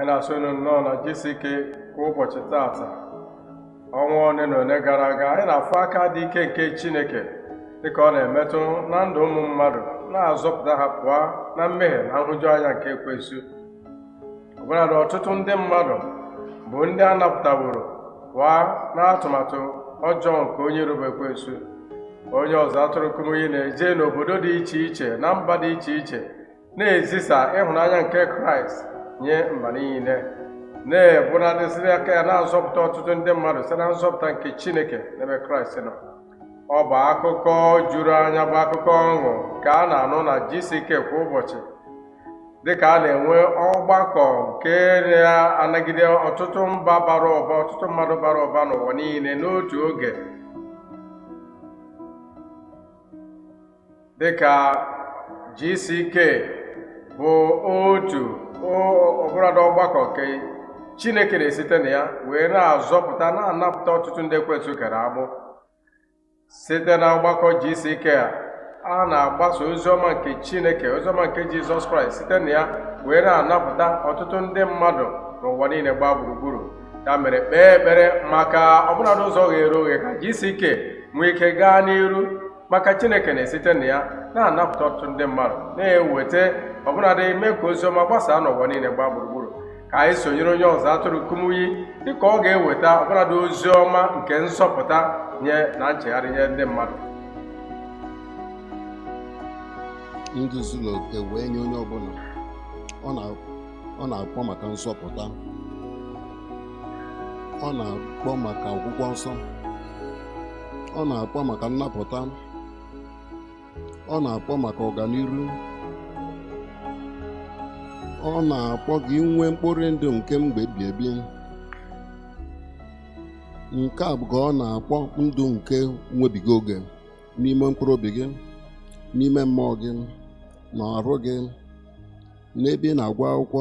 Na-asị unu nnọọ na GCK kwa ụbọchị tata. Ọnwa ole na ole gara aga, anyị na-afụ aka dị ike nke Chineke dịka ọ na-emetụ na ndụ ụmụ mmadụ, na-azọpụta ha pụọ na mmehie na nhụjuanya nke ekwensu. Ọbụladị ọtụtụ ndị mmadụ bụ ndị a napụtaworo pụọ n'atụmatụ ọjọọ nke onye iro bụ ekwensu. Onye ọzụzụ atụrụ Kumuyi na-eje n'obodo dị iche iche na mba dị iche iche na-ezisa ịhụnanya nke Kraịst nye mba niile, na-ebunadịsịrị aka ya na-azọpụta ọtụtụ ndị mmadụ site na nzọpụta nke Chineke n'ebe Kraịst nọ. Ọ bụ akụkọ juru anya, bụ akụkọ ọṅụ ka a na-anụ na GCK kwa ụbọchị, dịka a na-enwe ọgbakọ nke na-anagide ọtụtụ mba bara ụba, ọtụtụ mmadụ bara ụba n'ụwa niile n'otu oge, dịka GCK bụ otu ọbụladị ọgbakọ nke Chineke na-esite na ya wee na-azọpụta, na-anapụta ọtụtụ ndị ekwensu kere agbụ. Site na ọgbakọ GCK a na-agbasa oziọma nke Chineke, oziọma nke Jizọs Kraịst, site na ya wee na-anapụta ọtụtụ ndị mmadụ n'ụwa niile gbaa gburugburu. Ya mere, kpee ekpere maka ọbụladị ụzọ ghere oghe ka GCK nwee ike gaa n'iru, maka Chineke na-esite na ya na-anapụta ọtụtụ ndị mmadụ, na-eweta ọbụladị ime ka oziọma gbasaa n'ụwa niile gbaa gburugburu. Ka anyị sonyere onye ọzụzụ atụrụ Kumuyi dịka ọ ga-eweta ọbụladị oziọma nke nzọpụta nye na nchegharị nye ndị mmadụ. Ndụ zuru oke wee nye onye ọbụla. Ọ na-akpọ maka nzọpụta, ọ na-akpọ maka ọgwụgwọ nsọ, ọ na-akpọ maka nnapụta, ọ na-akpọ maka ọganiru, ọ na-akpọ gị inwe mkpụrụ ndụ nke mgbe ebi ebi. Nke a bụ ka ọ na-akpọ ndụ nke nwebiga oge n'ime mkpụrụ obi gị, n'ime mmụọ gị, na arụ gị, n'ebe ị na-agụ akwụkwọ,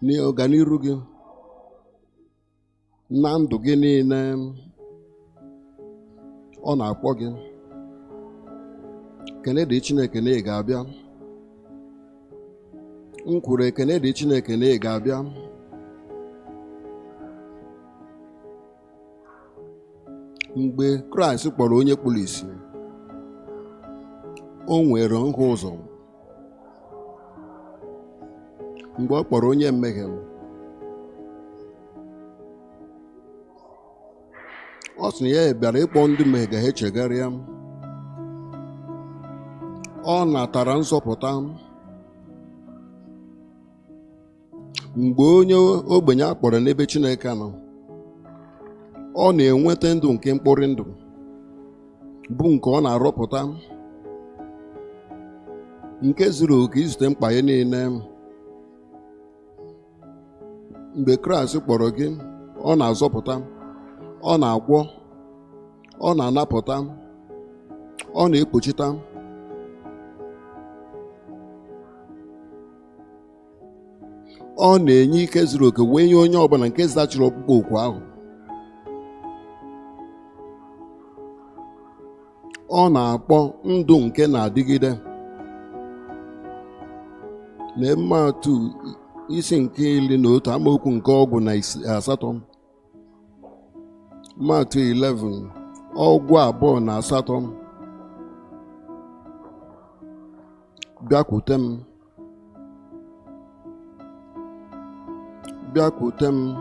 n'ọganiru gị, na ndụ gị niile. Ọ na-akpọ gị. Ekene dị Chineke na ị ga-abịa. M kwuru, ekene dị Chineke na ị ga-abịa. Mgbe Kraịst kpọrọ onye kpuru ìsì, o nwere nhụ ụzọ. Mgbe ọ kpọrọ onye mmehie, ọ sị na ya bịara ịkpọ ndị mmehie ka ha echegharịa. Ọ natara nzọpụta. Mgbe onye ogbenye a kpọrọ n'ebe Chineke nọ, ọ na-enweta ndụ nke mkpụrụ ndụ bụ nke ọ na-arọpụta, nke zuru oke izute mkpa ya niile. Mgbe Kraịst kpọrọ gị, ọ na-azọpụta, ọ na-agwọ, ọ na-anapụta, ọ na-ekpuchita. Ọ na-enye ike zuru oke wee nye onye ọbụla nke zachiri ọkpụkpọ oku ahụ. Ọ na-akpọ ndụ nke na-adịgide. Na Matiu isi nke 11 amaokwu nke 18, Matiu 11 28, bịakwute m, bịakwute m.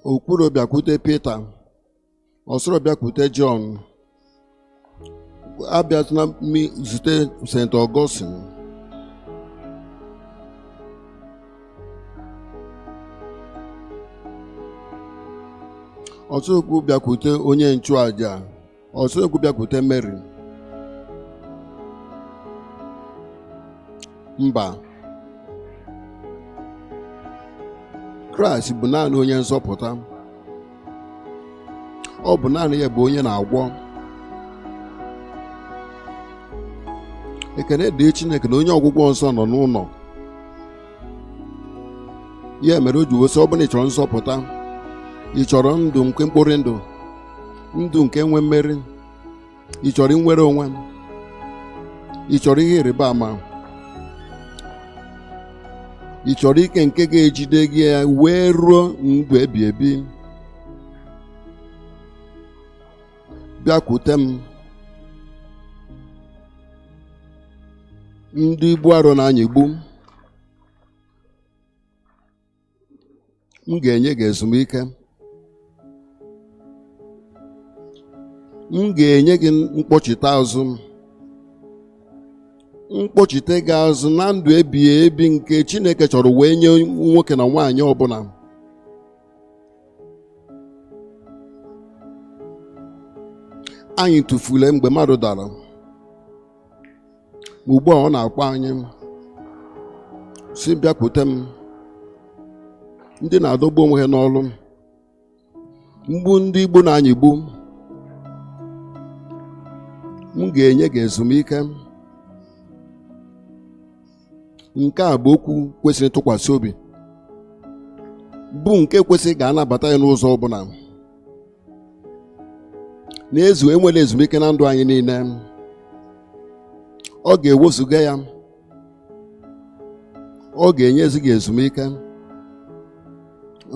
O kwuru bịakwute Pita, ọ sịrọ bịakwute Jọn. Abịazina zute St. Augustine. Ọsọkwu bịakwute onye nchụaja, ọsọkwu bịakwute Mary. Mba, Kraịst bụ naanị onye nzọpụta. Ọ bụ naanị ya bụ onye na-agwọ. Ekene dị Chineke na onye ọgwụgwọ nsọ nọ n'ụlọ. Ya mere o ji wee sị, ọ bụrụ na ị chọrọ nzọpụta, ị chọrọ ndụ nke mkpụrụ ndụ, ndụ nke nwe mmeri, ị chọrọ inwere onwe, ị chọrọ ihe ịrịba ama, Ị chọrọ ike nke ga-ejide gị ya wee ruo ndụ ebi ebi? Bịakwute m, ndị ibu arọ na-anyịgbu, m ga-enye gị ezumike. M ga-enye gị mkpọchite azụ, mkpọchite gị azụ na ndụ ebighị ebi nke Chineke chọrọ wee nye nwoke na nwaanyị ọbụla. Anyị tụfule mgbe mmadụ dara, ugbu a ọ na-akpọ anyị sị bịakwute m, ndị na-adọgbu onwe ha n'ọlụ, mgbu ndị igbu na-anyịgbu, m ga-enye gị ezumike. Nke a bụ okwu kwesịrị ntụkwasị obi, bụ nke kwesịrị ka anabata ya n'ụzọ ọbụla. N'ezu enwela ezumike na ndụ anyị niile, ọ ga-ewezuga ya, ọ ga-enyezi gị ezumike.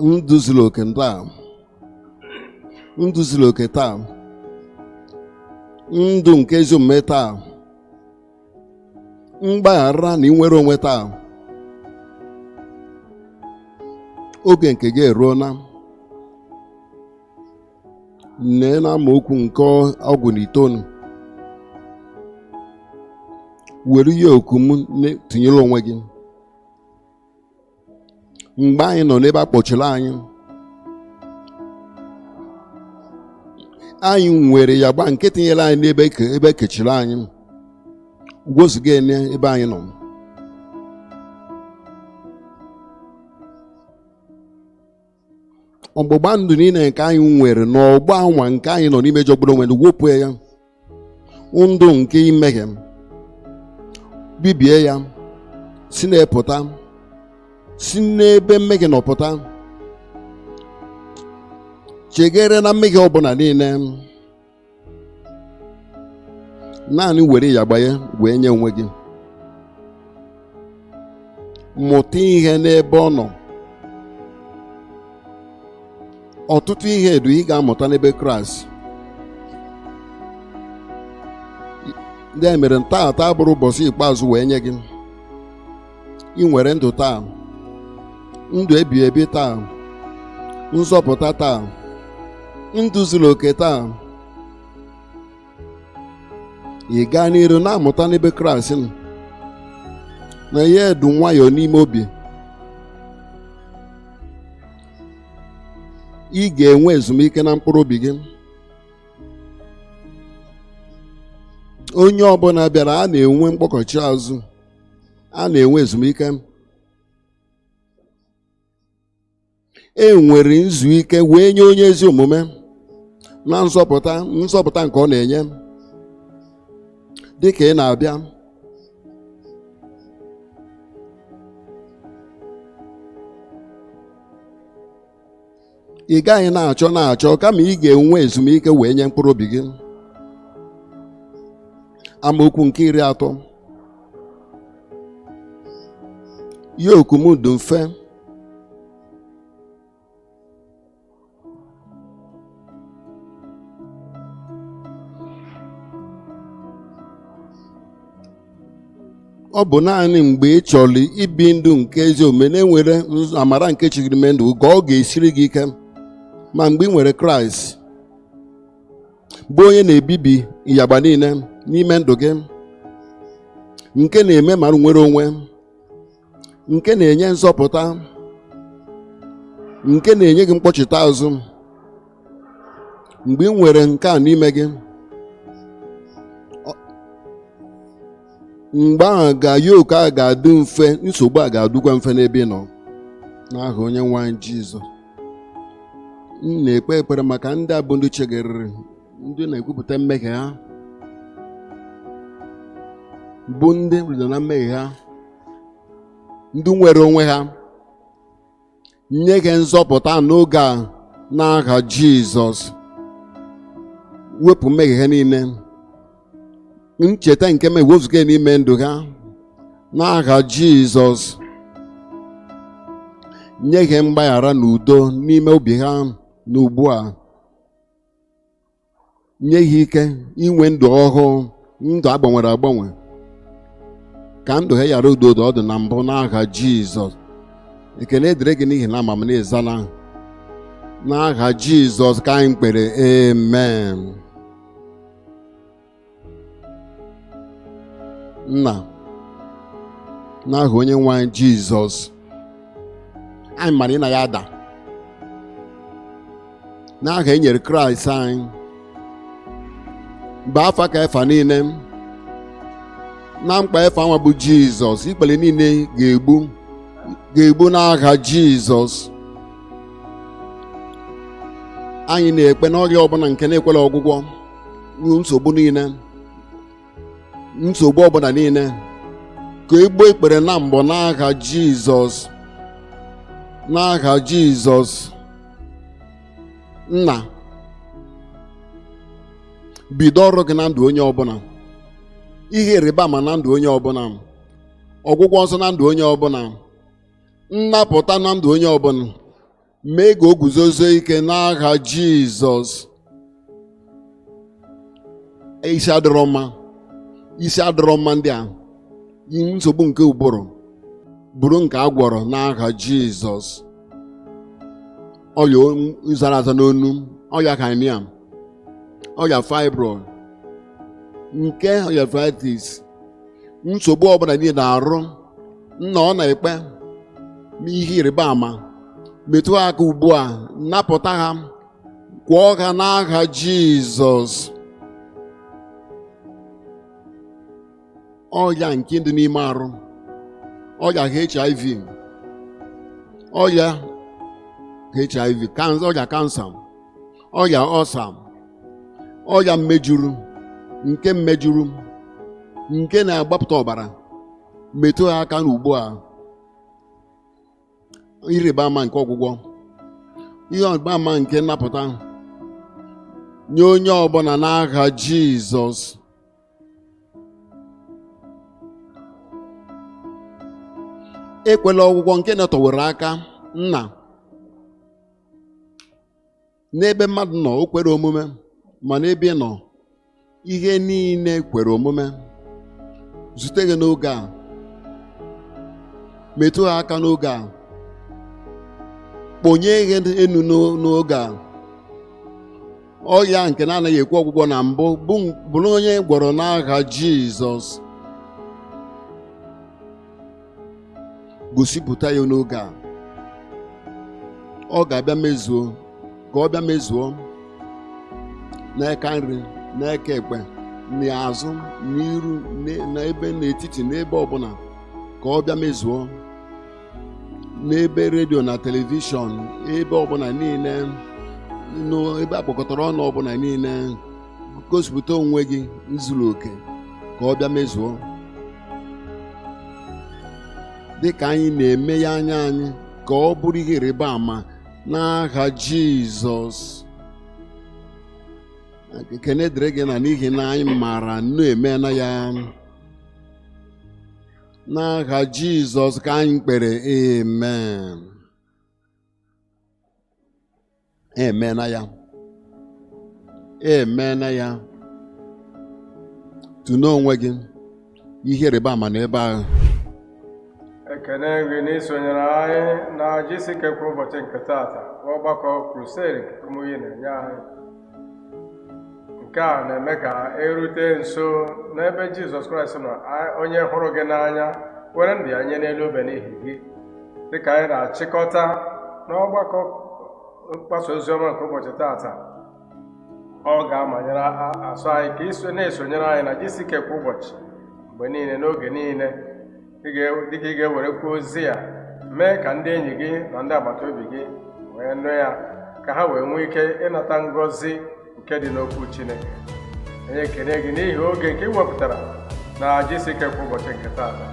Ndụ zuru oke taa, ndụ zuru oke taa, ndụ nke ezi omume taa, mgbaghara na inwere onwe taa. Oge nke gị eruola. Nee na amaokwu nke ọgụ na itoolu, were ihe oku m tinyere onwe gị. Mgbe anyị nọ n'ebe a kpọchiri anyị, anyị nwere ya gba nke tinyere anyị n'ebe ebe ekechiri anyị, wezuga n'ebe anyị nọ. Ọgbụgba ndụ niile nke anyị nwere n'ọgbọ anwa nke anyị nọ n'ime jọgburu onwe, wepụ ya, ndụ nke imehie bibie ya, si na-epụta, si n'ebe mmehie nọ pụta, cheghere na mmehie ọbụla niile, naanị were ya gbanye wee nye onwe gị. Mụta ihe n'ebe ọ nọ. Ọtụtụ ihe edu ị ga-amụta n'ebe Kraịst. Ndị a mere taata bụrụ ụbọchị ikpeazụ wee nye gị. Ị nwere ndụ taa, ndụ ebi ebi taa, nzọpụta taa, ndụ zuru oke taa. Ị gaa n'iru na-amụta n'ebe Kraịst nọ na ya edu nwayọọ n'ime obi. Ị ga-enwe ezumike na mkpụrụ obi gị. Onye ọbụla bịara, a na-enwe mkpọkọchi azụ, a na-enwe ezumike. E nwere nzu ike wee nye onye ezi omume na nzọpụta, nzọpụta nke ọ na-enye dịka ị na-abịa. Ị gaghị na-achọ na-achọ, kama ị ga-enwe ezumike wee nye mkpụrụ obi gị. Amaokwu nke 30, yoku m dị mfe, ọ bụ naanị mgbe ị chọrọ ibi ndụ nke ezi omume na-enwere amara nke chigiri ime ndụ ka ọ ga-esiri gị ike. Ma mgbe ị nwere Kraịst bụ onye na-ebibi ịyagba niile n'ime ndụ gị, nke na-eme ma nwere onwe, nke na-enye nzọpụta, nke na-enye gị mkpọchite azụ, mgbe ị nwere nke a n'ime gị, mgbe ahụ ga yoke a ga-adị mfe, nsogbu a ga-adịkwa mfe n'ebe ị nọ. N'aha onye nwe anyị Jizọs, m na-ekpe ekpere maka ndị a bụ ndị chegharịrị, ndị na-ekwupụta mmehie ha, bụ ndị rịdara na mmehie ha, ndị nwere onwe ha. Nye gị nzọpụta n'oge a n'aha Jizọs. Wepụ mmehie ha niile, ncheta nke mmehie wezuga n'ime ndụ ha n'aha Jizọs. Nye ha mgbaghara na udo n'ime obi ha na ugbu a. Nye ha ike inwe ndụ ọhụụ, ndụ agbanwere agbanwe, ka ndụ ha ghara udo ọ dị na mbụ n'aha Jizọs. Ekele dịrị gị n'ihi na ama m na ịzala. N'aha Jizọs ka anyị kpere, amen. Nna, n'aha onye nwe anyị Jizọs, anyị mara ị na ya ada. N'aha e nyere Kraịst anyị bụ afa ka efa niile na mkpa efa nwa bụ Jizọs, ikpere niile ga-egbu ga-egbu n'aha Jizọs. Anyị na-ekpe n'ọrịa ọbụla nke na-ekwela ọgwụgwọ, nsogbu niile, nsogbu ọbụla niile, ka egbuo ikpere na mbụ n'aha Jizọs, n'aha Jizọs. Nna, bido ọrụ gị na ndụ onye ọbụla, ihe ịrịba ama na ndụ onye ọbụla, ọgwụgwọ nsọ na ndụ onye ọbụla, nnapụta na ndụ onye ọbụla, mee ka o guzozie ike n'aha Jizọs. Isi adịrọ mma, isi adịrọ mma ndị a, nsogbu nke ụbụrụ bụrụ nke a gwọrọ n'aha Jizọs. Ọrịa zara aza n'onu, ọrịa hernia, ọrịa fibroid, nke ọrịa arthritis, nsogbu ọbụla niile na-arụ, nna, ọ na-ekpe ihe ịrịba ama, metụ ha aka ugbu a, napụta ha, gwọọ ha n'aha Jizọs. Ọrịa nke dị n'ime arụ, ọrịa HIV, ọrịa HIV, ọrịa kansa, ọrịa ọsa, ọrịa mmejuru, nke mmejuru nke na-agbapụta ọbara, metụ ha aka n'ugbu a. Ịrịba ama nke ọgwụgwọ, ihe ọgba ama nke nnapụta nye onye ọbụla n'aha Jizọs. Ekwela ọgwụgwọ nke na-etọwere aka, nna, n'ebe mmadụ nọ o kwere omume, ma n'ebe ị nọ ihe niile kwere omume. Zute gị n'oge a, metụ ha aka n'oge a, kponye ihe enu n'oge a. Ọrịa nke na-anaghị ekwe ọgwụgwọ na mbụ bụrụ onye gwọrọ n'aha Jizọs. Gosipụta ya n'oge a, ọ ga-abịa mezuo, ka ọ bịa mezuo n'aka nri, n'aka ekpe, n'azụ, n'iru, n'ebe n'etiti, n'ebe ọbụla, ka ọ bịa mezuo n'ebe redio na telivishọn, ebe ọbụla niile, n'ebe akpọkọtara ọnụ ọbụla niile. Gosipụta onwe gị zuru oke, ka ọ bịa mezuo dịka anyị na-eme ya anya anyị, ka ọ bụrụ ihe ịrịba ama n'aha Jizọs. Ekene dịrị gị na n'ihi na anyị maara nnu emeela ya. N'aha Jizọs ka anyị kpere, amen. Emeela ya, emeela ya. Tụnye onwe gị ihe ịrịba ama n'ebe ahụ. Ekene gị na isonyere anyị na Jisike kwa ụbọchị nke taata, ọgbakọ crusade nke Kumuyi na-enye anyị. Nke a na-eme ka erute nso n'ebe Jizọs Kraịst nọ, onye hụrụ gị n'anya were ndụ ya nye n'elu obe n'ihi gị. Dịka anyị na-achịkọta n'ọgbakọ mgbasa oziọma nke ụbọchị taata, ọ ga-amanyere asụ anyị ka iso na-esonyere anyị na Jisike kwa ụbọchị, mgbe niile, n'oge niile, dịka ị ga-ewerekwa ozi a mee ka ndị enyi gị na ndị agbata obi gị wee nụ ya, ka ha wee nwee ike ịnata ngọzi nke dị n'okwu Chineke. Anyị ekene gị n'ihi oge nke ị wepụtara na Jisike kwa ụbọchị nke taata.